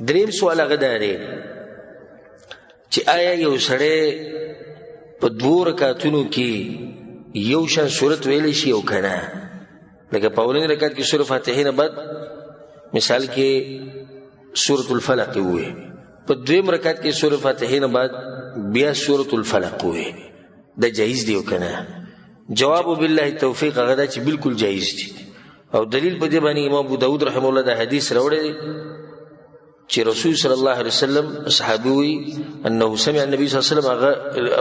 دریم سوال هغه دا دی چې آیا یو سړی په دوو رکعتونو کې یو شان سورت ویلی شي او که نه؟ لکه په اولني رکعت کې سورة فاتحې نه بعد مثال کې سورة الفلق ووایي، په دویم رکعت کې سورة فاتحې نه بعد بیا سورة الفلق ووایي، دا جایز دی او که نه؟ جواب بالله توفیق هغه دا چې بالکل جایز دی. او دلیل په دې باندې امام ابو داود رحمه الله دا حدیث راوړی دی چې رسول صلی الله علیه وسلم صحابي وی انه سمع النبي صلی الله علیه وسلم، هغه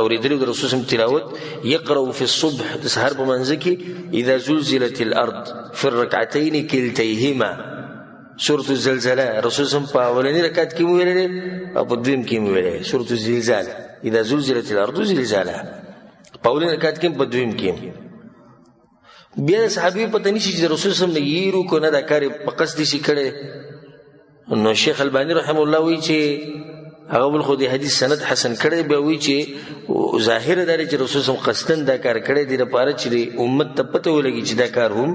اورېدلی د رسول سم تلاوت، يقرأ في الصبح د سهار په منځ کې اذا زلزلت الارض في الركعتين كلتيهما سورة الزلزلة. رسول سم په اولني رکعت کې ویلې او په دویم کې ویلې سورة الزلزال اذا زلزلت الارض زلزالها، په اولني رکعت کې په دویم کې. بیا صحابي پته نشي چې رسول سم نه یې کو نه دا کار په قصد شي کړي. نو شیخ البانی رحم الله وی چې هغه بل خو د حدیث سند حسن کړي، بیا وی چې ظاهر دا چې رسول سم قصدن دا کار کړي دی لپاره چې امت ته پته ولګي چې دا کار هم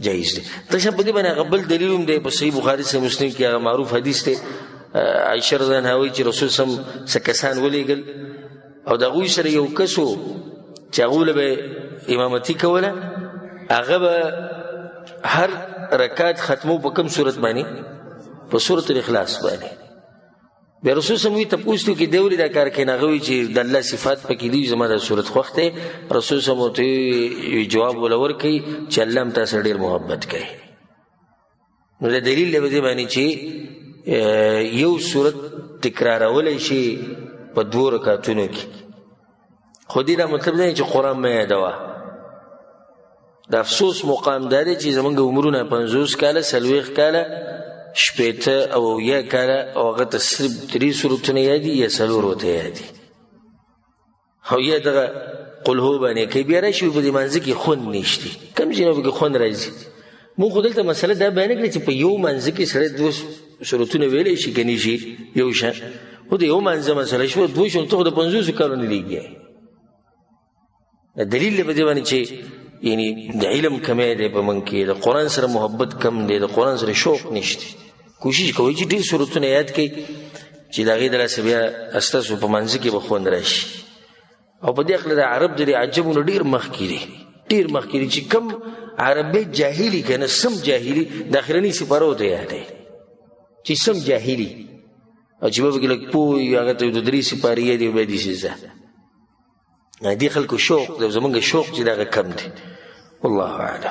جایز دی. تشه په دې باندې هغه بل دلیل هم دی په صحیح بخاری صحیح مسلم کې هغه معروف حدیث دی، عائشه رضی الله عنها وی چې رسول سم څه کسان ولېږل او د هغوی سره یو کس و چې هغوی له به امامتي کوله، هغه به هر رکعت ختمو په کوم سورت باندې؟ په سورت الاخلاص باندې. بیا رسول سم وی تپوس کې دی ولې دا کار کوي؟ هغه وی چې د الله صفات پکې دي، زما دا سورت خوښ دی. رسول سم ورته جواب وله ورکوي چې الله هم تا سره ډېر محبت کوي. نو دا دلیل دی په دې باندې چې یو سورت تکرارولی شي په دوو رکعتونو کې. خو دې دا مطلب نه دی چې قرآن مه یادوه. د افسوس مقام دا دی چې زمونږ عمرونه 50 کاله، 40 کاله، 60 او 70 کاله، او هغه ته صرف 3 سورتونه یادي یا 4 ورته یادي، او یا دغه قل هو باندې کوي. بیا راشي په دې منځ کې خوند نشته، کوم ځای نه پکې خوند راځي. مونږ خو دلته مسله دا بیان کړې چې په یو منځ کې سړی 2 سورتونه ویلی شي که نه شي، یو شان. خو د یو منځ مسله شوه، 2 شون ته خو د 50 کالو نه لېږي. دلیل دی په دې باندې چې یعنی د علم کمی دی په موږ کې، د قرآن سره محبت کم دی، د قرآن سره شوق نشته. کوشش کوئ چې ډېر سورتونه یاد کړئ چې د هغې د لاسه بیا ستاسو په منځ کې به خوند راشي. او په دې هکله د عرب د دې عجبونو ډېر مخکې دي، ډېر مخکې دي چې کم عربی جاهلي که نه سم جاهلي د اخرني سپاره ورته یادوي چې سم جاهلي، او چې به پکې لږ پوه وي هغه ته د 3 سپارې یادوي بیا دې ځه. دې خلکو شوق دی، زمونږ شوق چې دغه کم دی. والله اعلم.